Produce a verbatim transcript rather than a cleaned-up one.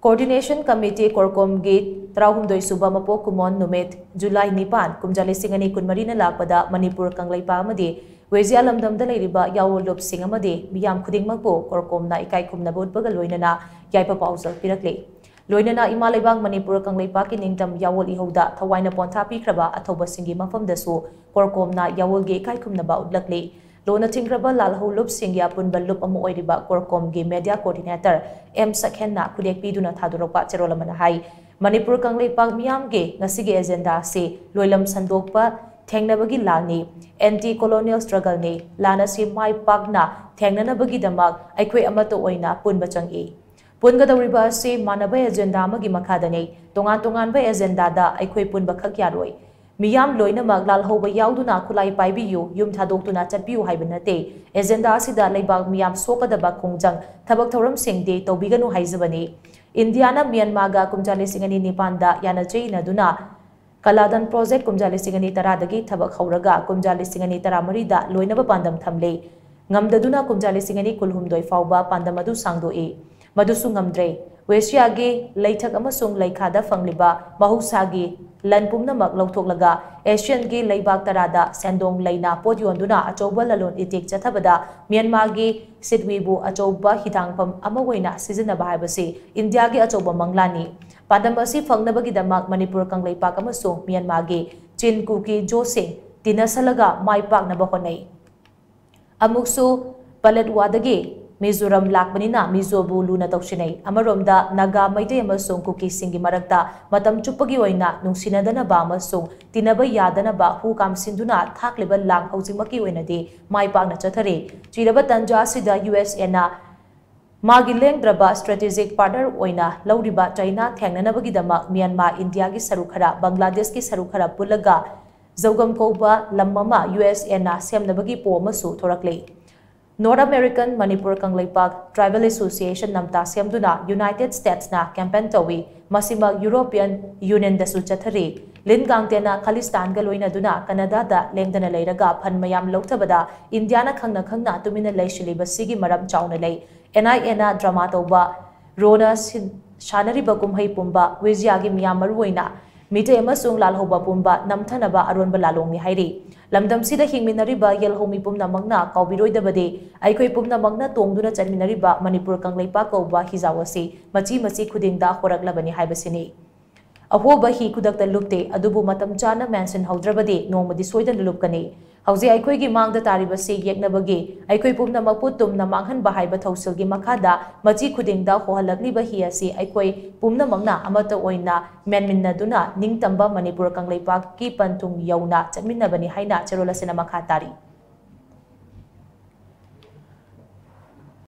Coordination Committee ꯀꯣꯔꯀꯣꯝꯒꯤ ꯇꯔꯥꯍꯨꯝꯗꯣꯏ ꯁꯨꯕ ꯃꯄꯣꯛ ꯀꯨꯝꯑꯣꯟ ꯅꯨꯃꯤꯠ ꯖꯨꯂꯥꯏ ꯅꯤꯄꯥꯟ, ꯀꯨꯝꯖꯥ ꯂꯤꯁꯤꯡ ꯑꯅꯤ ꯀꯨꯟꯃꯔꯤꯅ ꯂꯥꯛꯄꯗ ꯃꯅꯤꯄꯨꯔ ꯀꯪꯂꯩꯄꯥꯛ ꯑꯃꯗꯤ ꯋꯦꯖꯤꯌꯥ ꯂꯝꯗꯝꯗ ꯂꯩꯔꯤꯕ ꯌꯥꯑꯣꯜ ꯂꯨꯞꯁꯤꯡ ꯑꯃꯗꯤ ꯃꯤꯌꯥꯝ ꯈꯨꯗꯤꯡꯃꯛꯄꯨ ꯀꯣꯔꯀꯣꯝꯅ ꯏꯀꯥꯏ ꯈꯨꯝꯅꯕ ꯎꯠꯄꯒ ꯂꯣꯏꯅꯅ ꯌꯥꯏꯐ ꯄꯥꯎꯖꯦꯜ ꯄꯤꯔꯛꯂꯤ꯫ ꯂꯣꯏꯅꯅ ꯏꯃꯥ ꯂꯩꯕꯥꯛ ꯃꯅꯤꯄꯨꯔ ꯀꯪꯂꯩꯄꯥꯛꯀꯤ ꯅꯤꯡꯇꯝ ꯌꯥꯑꯣꯜ ꯏꯍꯧꯗ ꯊꯋꯥꯏꯅ ꯄꯣꯟꯊꯥ ꯄꯤꯈ꯭ꯔꯕ ꯑꯊꯧꯕꯁꯤꯡꯒꯤ ꯃꯐꯝꯗꯁꯨ ꯀꯣꯔꯀꯣꯝꯅ ꯌꯥꯑꯣꯜꯒꯤ ꯏꯀꯥꯏ ꯈꯨꯝꯅꯕ ꯎꯠꯂꯛꯂꯤ꯫ ꯂꯣꯟꯅ ꯊꯤꯡꯈ꯭ꯔꯕ ꯂꯥꯜꯍꯧ ꯂꯨꯞꯁꯤꯡꯒꯤ ꯑꯄꯨꯟꯕ ꯂꯨꯞ ꯑꯃ ꯑꯣꯏꯔꯤꯕ ꯀꯣꯔꯀꯣꯝꯒꯤ media coordinator ꯑꯦꯝ ꯁꯛꯍꯦꯟꯅ ꯈꯨꯗꯦꯛ ꯄꯤꯗꯨꯅ ꯊꯥꯗꯣꯔꯛꯄ ꯆꯦꯔꯣꯜ ꯑꯃꯅ ꯍꯥꯏ, ꯃꯅꯤꯄꯨꯔ ꯀꯪꯂꯩꯄꯥꯛ ꯃꯤꯌꯥꯝꯒꯤ ꯉꯁꯤꯒꯤ agenda ꯑꯁꯤ ꯂꯣꯏꯂꯝ ꯁꯟꯗꯣꯛꯄ ꯊꯦꯡꯅꯕꯒꯤ ꯂꯥꯟꯅꯤ, anti colonial struggle ꯅꯤ꯫ ꯂꯥꯟ ꯑꯁꯤ ꯃꯥꯏ ꯄꯥꯛꯅ ꯊꯦꯡꯅꯅꯕꯒꯤꯗꯃꯛ ꯑꯩꯈꯣꯏ ꯑꯃꯠꯇ ꯑꯣꯏꯅ ꯄꯨꯟꯕ ꯆꯪꯏ꯫ ꯄꯨꯟꯒꯗꯧꯔꯤꯕ ꯑꯁꯤ ꯃꯥꯟꯅꯕ agenda ꯑꯃꯒꯤ ꯃꯈꯥꯗꯅꯤ꯫ ꯇꯣꯉꯥꯟ ꯇꯣꯉꯥꯟꯕ agenda ꯗ ꯑꯩꯈꯣꯏ ꯄꯨꯟꯕꯈꯛ ꯌꯥꯔꯣꯏ꯫ ꯃꯤꯌꯥꯝ ꯂꯣꯏꯅꯃꯛ ꯂꯥꯜꯍꯧꯕ ꯌꯥꯎꯗꯨꯅ ꯈꯨꯠꯂꯥꯏ ꯄꯥꯏꯕꯤꯌꯨ, ꯌꯨꯝ ꯊꯥꯗꯣꯛꯇꯨꯅ ꯆꯠꯄꯤꯌꯨ ꯍꯥꯏꯕ ꯅꯠꯇꯦ꯫ Agenda ꯑꯁꯤꯗ ꯂꯩꯕꯥꯛ ꯃꯤꯌꯥꯝ ꯁꯣꯛꯀꯗꯕ ꯈꯣꯡꯖꯪ ꯊꯕꯛ ꯊꯧꯔꯝꯁꯤꯡꯗꯤ ꯇꯧꯕꯤꯒꯅꯨ ꯍꯥꯏꯖꯕꯅꯤ꯫ ꯏꯟꯗꯤꯌꯥꯅ ꯃ꯭ꯌꯥꯟꯃꯥꯔꯒ ꯀꯨꯝꯖꯥ ꯂꯤꯁꯤꯡ ꯑꯅꯤ ꯅꯤꯄꯥꯟꯗ ꯌꯥꯅꯖꯦ ꯏꯅꯗꯨꯅ ꯀꯂꯥꯗꯟ project ꯀꯨꯝꯖꯥ ꯂꯤꯁꯤꯡ ꯑꯅꯤ ꯇꯔꯥꯗꯒꯤ ꯊꯕꯛ ꯍꯧꯔꯒ ꯀꯨꯝꯖꯥ ꯂꯤꯁꯤꯡ ꯑꯅꯤ ꯇꯔꯥꯃꯔꯤꯗ ꯂꯣꯏꯅꯕ ꯄꯥꯟꯗꯝ ꯊꯝꯂꯤ꯫ ꯉꯝꯗꯗꯨꯅ ꯀꯨꯝꯖꯥ ꯂꯤꯁꯤꯡ ꯑꯅꯤ ꯀꯨꯟꯍꯨꯝꯗꯣꯏ ꯐꯥꯎꯕ ꯄꯥꯟꯗꯝ ꯑꯗꯨ ꯁꯥꯡꯗꯣꯛꯏ꯫ ꯃꯗꯨꯁꯨ ꯉꯝꯗ꯭ꯔꯦ꯫ ꯋꯦꯁꯤꯌꯥꯒꯤ ꯂꯩꯊꯛ ꯑꯃꯁꯨꯡ ꯂꯩꯈꯥꯗ ꯐꯪꯂꯤꯕ ꯃꯍꯧꯁꯥꯒꯤ ꯂꯟ ꯄꯨꯝꯅꯃꯛ ꯂꯧꯊꯣꯛꯂꯒ ꯑꯦꯁꯤꯌꯟꯒꯤ ꯂꯩꯕꯥꯛ ꯇꯔꯥꯗ ꯁꯦꯟꯗꯣꯡ ꯂꯩꯅ ꯄꯣꯠ ꯌꯣꯟꯗꯨꯅ ꯑꯆꯧꯕ ꯂꯂꯣꯟ ꯏꯇꯤꯛ ꯆꯠꯊꯕꯗ ꯃ꯭ꯌꯥꯟꯃꯥꯔꯒꯤ ꯁꯤꯗꯋꯤꯕꯨ ꯑꯆꯧꯕ ꯍꯤꯊꯥꯡꯐꯝ ꯑꯃ ꯑꯣꯏꯅ ꯁꯤꯖꯤꯟꯅꯕ ꯍꯥꯏꯕꯁꯤ ꯏꯟꯗꯤꯌꯥꯒꯤ ꯑꯆꯧꯕ ꯃꯪꯂꯥꯟꯅꯤ꯫ ꯄꯥꯟꯗꯝ ꯑꯁꯤ ꯐꯪꯅꯕꯒꯤꯗꯃꯛ ꯃꯅꯤꯄꯨꯔ ꯀꯪꯂꯩꯄꯥꯛ ꯑꯃꯁꯨꯡ ꯃ꯭ꯌꯥꯟꯃꯥꯔꯒꯤ ꯆꯤꯟ ꯀꯨꯀꯤ ꯖꯣꯁꯤꯡ ꯇꯤꯟꯅꯁꯜꯂꯒ ꯃꯥꯏ ꯄꯥꯛꯅꯕ ꯍꯣꯠꯅꯩ꯫ ꯑꯃꯨꯛꯁꯨ ꯄꯂꯠꯋꯥꯗꯒꯤ ꯃꯤꯖꯣꯔꯥꯝ ꯂꯥꯛꯄꯅꯤꯅ ꯃꯤꯖꯣꯕꯨ ꯂꯨꯅ ꯇꯧꯁꯤꯟꯅꯩ꯫ ꯑꯃꯔꯣꯝꯗ ꯅꯥꯒꯥ, ꯃꯩꯇꯩ ꯑꯃꯁꯨꯡ ꯀꯨꯀꯤꯁꯤꯡꯒꯤ ꯃꯔꯛꯇ ꯃꯇꯝ ꯆꯨꯞꯄꯒꯤ ꯑꯣꯏꯅ ꯅꯨꯡꯁꯤꯅꯗꯅꯕ ꯑꯃꯁꯨꯡ ꯇꯤꯟꯅꯕ ꯌꯥꯗꯅꯕ ꯍꯨ ꯀꯥꯝꯁꯤꯟꯗꯨꯅ ꯊꯥꯛꯂꯤꯕ ꯂꯥꯡ ꯍꯧꯖꯤꯛꯃꯛꯀꯤ ꯑꯣꯏꯅꯗꯤ ꯃꯥꯏ ꯄꯥꯛꯅ ꯆꯠꯊꯔꯤ꯫ ꯆꯤꯔꯕ ꯇꯟꯖꯥ ꯑꯁꯤꯗ ꯌꯨ ꯑꯦꯁ ꯑꯦꯅ ꯃꯥꯒꯤ ꯂꯦꯡꯗ꯭ꯔꯕ strategic partner ꯑꯣꯏꯅ ꯂꯧꯔꯤꯕ ꯆꯥꯏꯅꯥ ꯊꯦꯡꯅꯅꯕꯒꯤꯗꯃꯛ ꯃ꯭ꯌꯥꯟꯃꯥꯔ, ꯏꯟꯗꯤꯌꯥꯒꯤ ꯁꯔꯨꯛ ꯈꯔ, ꯕꯪꯒ꯭ꯂꯥꯗꯦꯁꯀꯤ ꯁꯔꯨꯛ ꯈꯔ ꯄꯨꯜꯂꯒ ꯖꯧꯒꯝ ꯀꯧꯕ ꯂꯝ ꯑꯃ ꯌꯨ ꯑꯦꯁ ꯑꯦꯅ ꯁꯦꯝꯅꯕꯒꯤ ꯄꯣ ꯑꯃꯁꯨ ꯊꯣꯔꯛꯂꯤ꯫ North American Manipur Kangleipak Tribal Association ꯅꯝꯇ ꯁꯦꯝꯗꯨꯅ United States ꯅ campaign ꯇꯧꯏ꯫ ꯃꯁꯤꯃꯛ European Union ꯗꯁꯨ ꯆꯠꯊꯔꯤ꯫ ꯂꯤꯟ ꯀꯥꯡꯇꯦꯟꯅ ꯈꯥꯂꯤꯁꯇꯥꯟꯒ ꯂꯣꯏꯅꯗꯨꯅ ꯀꯅꯥꯗꯥꯗ ꯂꯦꯡꯗꯅ ꯂꯩꯔꯒ ꯐꯟ ꯃꯌꯥꯝ ꯂꯧꯊꯕꯗ ꯏꯟꯗꯤꯌꯥꯅ ꯈꯪꯅ ꯈꯪꯅ ꯇꯨꯃꯤꯟꯅ ꯂꯩꯁꯤꯜꯂꯤꯕꯁꯤꯒꯤ ꯃꯔꯝ ꯆꯥꯎꯅ ꯂꯩ꯫ ꯑꯦꯟ ꯑꯥꯏ ꯑꯦꯅ drama ꯇꯧꯕ ꯔꯣꯅꯥ ꯁꯤꯟ-, ꯁꯥꯟꯅꯔꯤꯕ ꯀꯨꯝꯍꯩ ꯄꯨꯝꯕ ꯋꯤꯖꯌꯥꯒꯤ ꯃꯤꯌꯥꯝ ꯃꯔꯨꯑꯣꯏꯅ ꯃꯤꯇꯩ ꯑꯃꯁꯨꯡ ꯂꯥꯜꯍꯧꯕ ꯄꯨꯝꯕ ꯅꯝꯊꯅꯕ ꯑꯔꯣꯟꯕ ꯂꯥꯂꯣꯡꯅꯤ ꯍꯥꯏꯔꯤ꯫ ꯂꯝꯗꯝꯁꯤꯗ ꯍꯤꯡꯃꯤꯟꯅꯔꯤꯕ ꯌꯦꯜꯍꯧꯃꯤ ꯄꯨꯝꯅꯃꯛꯅ ꯀꯥꯎꯕꯤꯔꯣꯏꯗꯕꯗꯤ ꯑꯩꯈꯣꯏ ꯄꯨꯝꯅꯃꯛꯅ ꯇꯣꯡꯗꯨꯅ ꯆꯠꯃꯤꯟꯅꯔꯤꯕ ꯃꯅꯤꯄꯨꯔ ꯀꯪꯂꯩꯄꯥꯛ ꯀꯧꯕ ꯍꯤꯖꯥꯎ ꯑꯁꯤ ꯃꯆꯤ ꯃꯆꯤ ꯈꯨꯗꯤꯡꯗ ꯍꯣꯔꯛꯂꯕꯅꯤ ꯍꯥꯏꯕꯁꯤꯅꯤ꯫ ꯑꯍꯣꯕ ꯍꯤ ꯈꯨꯗꯛꯇ ꯂꯨꯞꯇꯦ, ꯑꯗꯨꯕꯨ ꯃꯇꯝ ꯆꯥꯅ ꯃꯦꯟꯁꯤꯟꯍꯧꯗ꯭ꯔꯕꯗꯤ ꯅꯣꯡꯃꯗꯤ ꯁꯣꯏꯗꯅ ꯂꯨꯞꯀꯅꯤ꯫ ꯍꯧꯖꯤꯛ ꯑꯩꯈꯣꯏꯒꯤ ꯃꯥꯡꯗ ꯇꯥꯔꯤꯕꯁꯤ ꯌꯦꯛꯅꯕꯒꯤ, ꯑꯩꯈꯣꯏ ꯄꯨꯝꯅꯃꯛꯄꯨ ꯇꯨꯝꯅ ꯃꯥꯡꯍꯟꯕ ꯍꯥꯏꯕ ꯊꯧꯁꯤꯜꯒꯤ ꯃꯈꯥꯗ ꯃꯆꯤ ꯈꯨꯗꯤꯡꯗ ꯍꯣꯍꯜꯂꯛꯂꯤꯕ ꯍꯤ ꯑꯁꯤ ꯑꯩꯈꯣꯏ ꯄꯨꯝꯅꯃꯛꯅ ꯑꯃꯠꯇ ꯑꯣꯏꯅ ꯃꯦꯟꯃꯤꯟꯅꯗꯨꯅ ꯅꯤꯡꯇꯝꯕ ꯃꯅꯤꯄꯨꯔ ꯀꯪꯂꯩꯄꯥꯛꯀꯤ ꯄꯟꯊꯨꯡ ꯌꯧꯅ ꯆꯠꯃꯤꯟꯅꯕꯅꯤ ꯍꯥꯏꯅ ꯆꯦꯔꯣꯜ ꯑꯁꯤꯅ ꯃꯈꯥ ꯇꯥꯔꯤ꯫